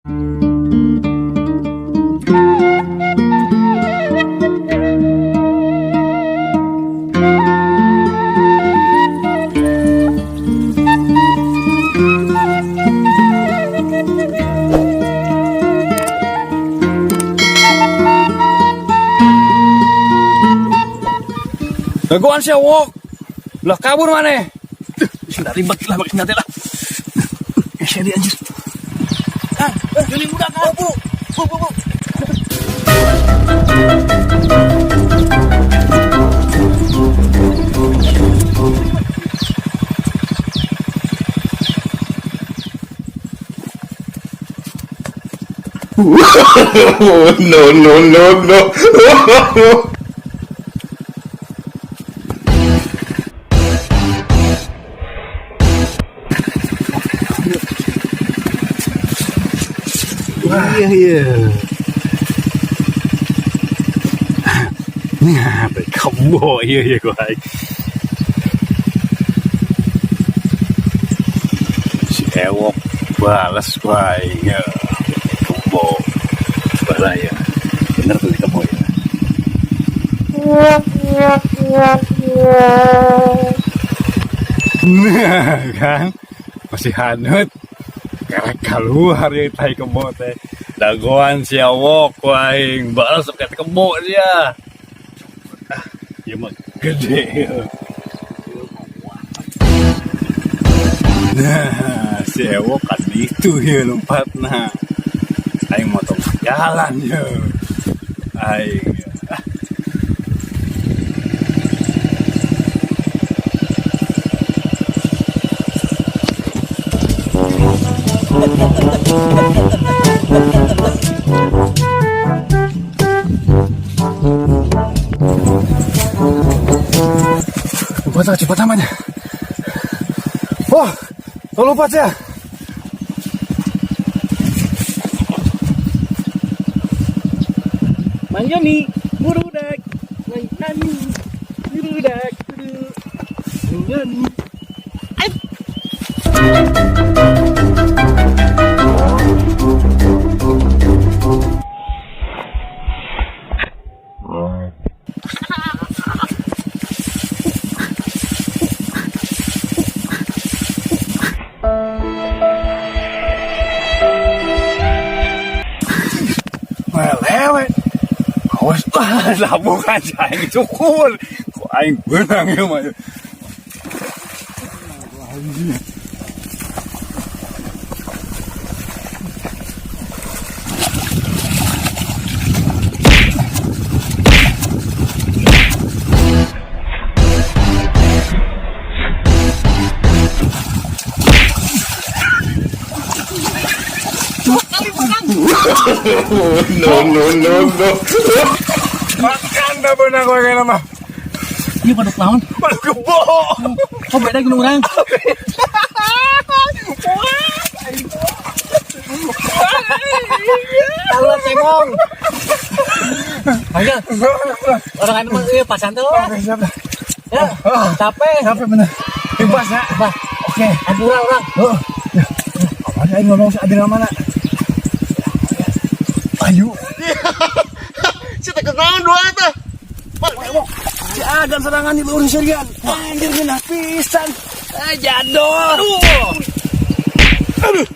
Dagoan sia, Wok. Lah, kabur mana? Sudah ribet lah pakai senjata lah. Eh, seri anjir. Ah, geuning budak ah. Bu. Bu, bu, bu. No, no, no, no. Iya. Nah, kebo iya gua. Si Ewok balas gua ya. Kebo. Bahaya. Bener tuh kebo ya. Nah, kan masih hanut. Karena keluar ya tai kebo teh. Dagoan si Ewok ku aing balas pakai kebo dia. Ah, ieu mah gede. Nah, si Ewok kan itu ya lompat nah. Aing motong jalan ya. Aing. Ah. Lompat lah, cepat namanya. Wah, oh, lompat ya. Mang Joni, burudak. Mang Joni, burudak. Mang Joni. Ayo. Melewet. Awas, ah, labuh aja aing cukul. Kok aing beunang ya mah. No, no, no, no. Makan dah beunang kowe kayaknya mah. Iya, pada naon? Waduh, kebo. Oh, beda gunung urang. Keluar cengong. Ayo. Orang anu mah euy pasan teh. Oke, siap dah. Ya, capek. Capek bener. Bebas ya. Bah, Oke. ampura urang. Oh. Ya. Awalnya aing ngomong si Adil mana? Ayo. Si teh kenaon dua eta. Si Adam serangan di luhur serian. Anjir geunah pisan. Eh, jadol. Aduh. Aduh.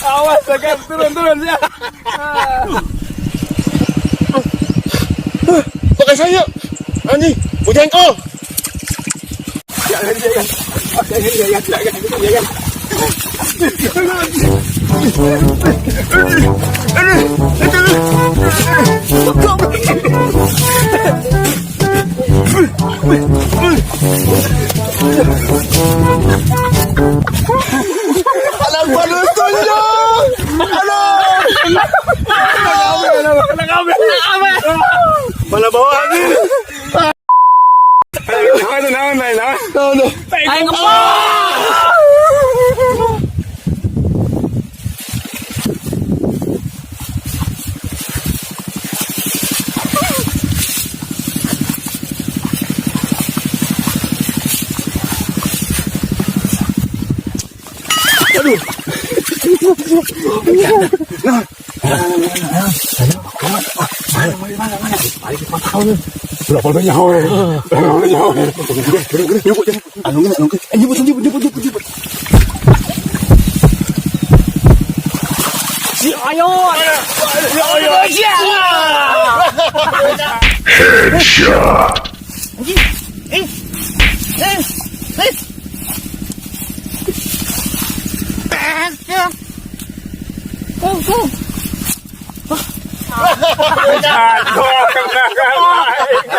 Awas, kan turun turun ya. Pakai saya. Anjing, bujengkol. Jangan jangan. Jangan jangan jangan jangan. Alang panutunyo. Mana bawa anjing? Naon naon naon. Naon tuh? Aing ngepol. Aduh. Ulah pada nyaho we. Ulah pada nyaho we. Nyebut anu anu nyebut nyebut nyebut nyebut nyebut. Si ayo. Aduh, kenangan aing.